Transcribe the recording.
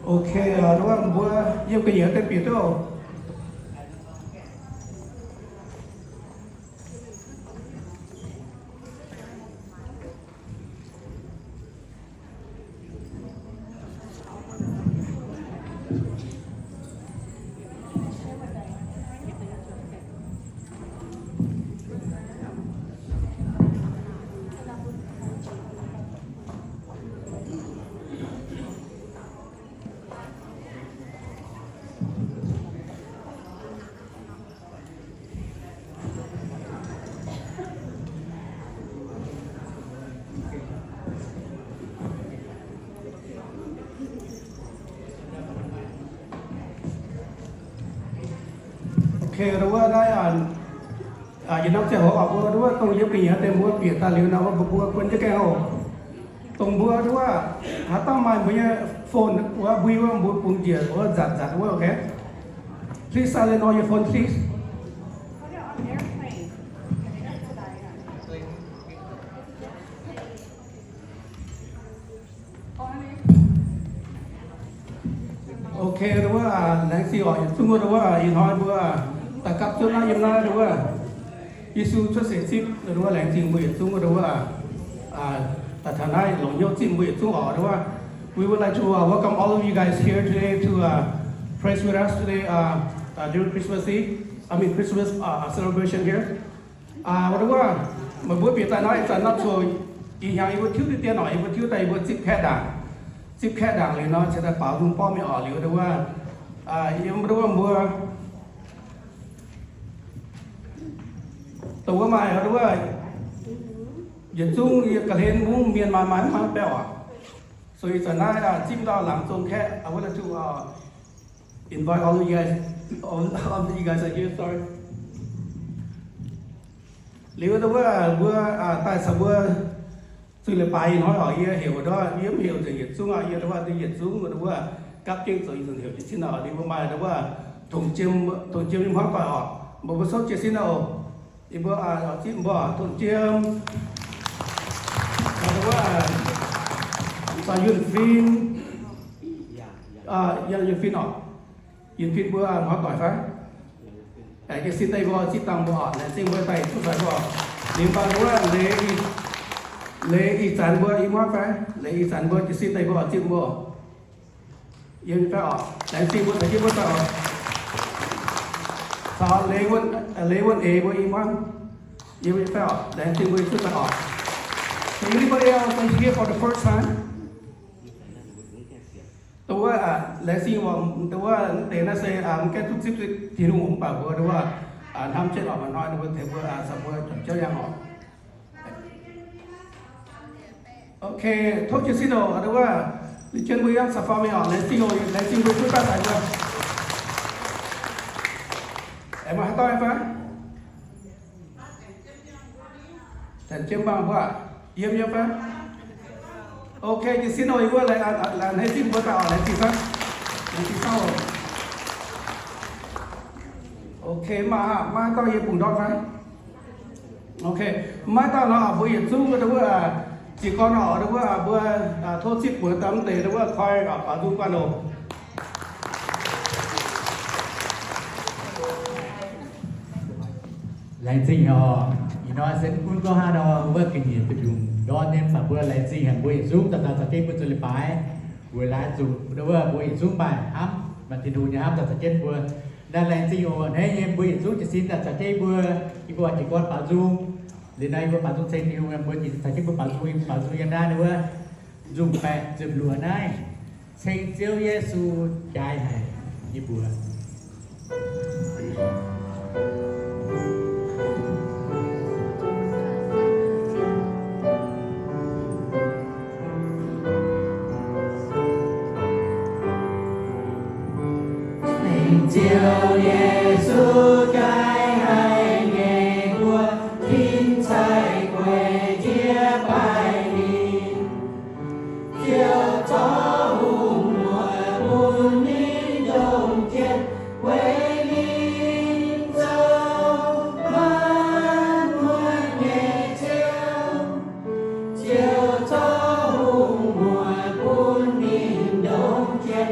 Ok, nduov mbuo yiem ga'nyiec deix bieqc duqv oc. Ok, nduov naaiv, yie nor ziangh hoc mbuo nduov dongh yiem ga'nyiec deix mbuo bieqc daaih liuz nor, mbuo mbuo bun jienv gaengh oc. Dongh mbuo nduov haaix dauh maaih mbuo nyei phone wuov mbui wuov, mbuo bungx njiec wuov nzatc nzatc wuov, ok? Please silent all your phone, please. Ok, nduov, laengz zingh oc, yietc zungv nduov, ih hnoi mbuo daaih gapv zuov naaiv yiem naaiv nduov, Yesu cuotv seix zipv nduov, laengz zingh mbuo yietc zungv nduov, daaih taux naaiv longc hnyouv zipv mbuo yietc zungv oc nduov. We would like to uh, welcome all of you guys here today to uh, praise with us today uh, uh, during Christmas Eve. I mean Christmas uh, celebration here. Wuov, meih mbuo bieqc daaih nor, ih zanc nor coc ih hnyangx yie mbuo tiuv diqv dien oc, yie mbuo tiuv daaih yie mbuo zipv kaeqv ndaangc, zipv kaeqv ndaangc liuz nor, cingx daaih baaux nzung borqv mingh oc. Liuz wuov, yiem wuov mbuo dongh wuov maaih wuov, yietc zungv yie ga'hlen mungv mienh maaih maaih mv maaih baeqv oc. So ih zanc naaiv zipv ndau laangz zong kaeqv, I would like to uh, invite all of you guys, all of you guys are here, sorry. Liuz wuov, mbuo daaih caux mbuo zunh leiz-baaix ih hnoi oc, yie heuc ndov, yie mv heuc nzengc yietc zungv aqv, yie ndov yietc zungv wuov gapv jienv zoux ih zanc heuc jiez sin oc. Liuz mbuo maaih ndov tongx jiem, tongx jiem nyei hmuangv doic oc, mbuo mbuo souv jiez sin oc. Yie mbuo zipv mbuo tongx jiem, ndov, Yunh Fin, Yunh Fin oc. Yunh Fin mbuo hmuangv doic fai? Jiez sin daaih mbuo zipv dangh mbuo oc, laengz zingh mbuo daaih yietc zungv doic mbuo oc. Liuz mv baac wuov, leiz ih zanc mbuo i hmuangv fai? Leiz ih zanc mbuo jiez sin daaih mbuo oc, zipv mbuo. Yiem fai oc, laengz zingh mbuo caux jienv mbuo doic oc. Caux leiz wuonh eix mbuo i hmuangv. Yiem fai oc, laengz zingh mbuo yietc zungv doic oc. Anybody else that's here for the first time? Ndov wuov, laengz zingh oc, ndov wuov, mv deix naaiv se mv gaengh duqv zipv Tin-Hungh mv baac mbuo ndov wuov hnamv jienv oc, maaih hnoi ninh mbuo tengx mbuo caux mbuo juangc jauv yangh oc. Ok, tov jiez sin oc, ndov wuov, liuz jienv mbuo yangh caux faaux mingh oc, laengz zingh oc, laengz zingh mbuo duqv daaih daaih mbuo. Aengx maaih haaix dauh fai? Zanc jiem mbaangh mbuo, yiem yiem fai? Ok, jiez sin oc, yie mbuo laengz, laengz hneiv zingh mbuo daaih oc, laengz zingh fai? Laengz zingh fai oc. Ok, maaih, maaih haaix dauh yie bungx ndortv fai? Ok, maiv dauh nor, mbuo yietc zungv ndau wuov, jiez gorn oc, ndau wuov mbuo tov zipv buoz daaih mv deix ndau wuov koi baaux nzung guanh oc. Laengz zingh oc. Ih hnoi se mv gunv gorngv haaix nor, wuov ga'nyiec duqv ndortv nyei, mv baac mbuo laengz zingh haic mbuo yietc zungv daaih caux jienv mbuo zunh leiz-baaix weic laaix zuqc ndau wuov mbuo yietc zungv maaih hnamv, maaih Tin-Hungh nyei hnamv daaih caux jienv mbuo. Naaiv laengz zingh oc, hneiv nyei mbuo yietc zungv jiez sin daaih caux jienv mbuo, yie mbuo oix jiez gorn baaux nzung. Liuz naaiv yie mbuo baaux nzung ceng Tin-Hungh, mbuo jiez sin caux jienv mbuo baaux nzung, baaux nzung yiem naaiv ndau wuov nzungh baeqc ziepc luoqc naaiv, Ceng Ziouv Yesu jaaix haic nyei mbuox. Ceng Ziouv Yesu jaaix haic nyei mbuox, tin-sai gueic jiex baaih ninh. Ziouv zorqv hungh muoc bun ninh ndongc jien, weic ninh zoux maanc muotc nyei Ziouv. Ziouv zorqv hungh muoc bun ninh ndongc jien,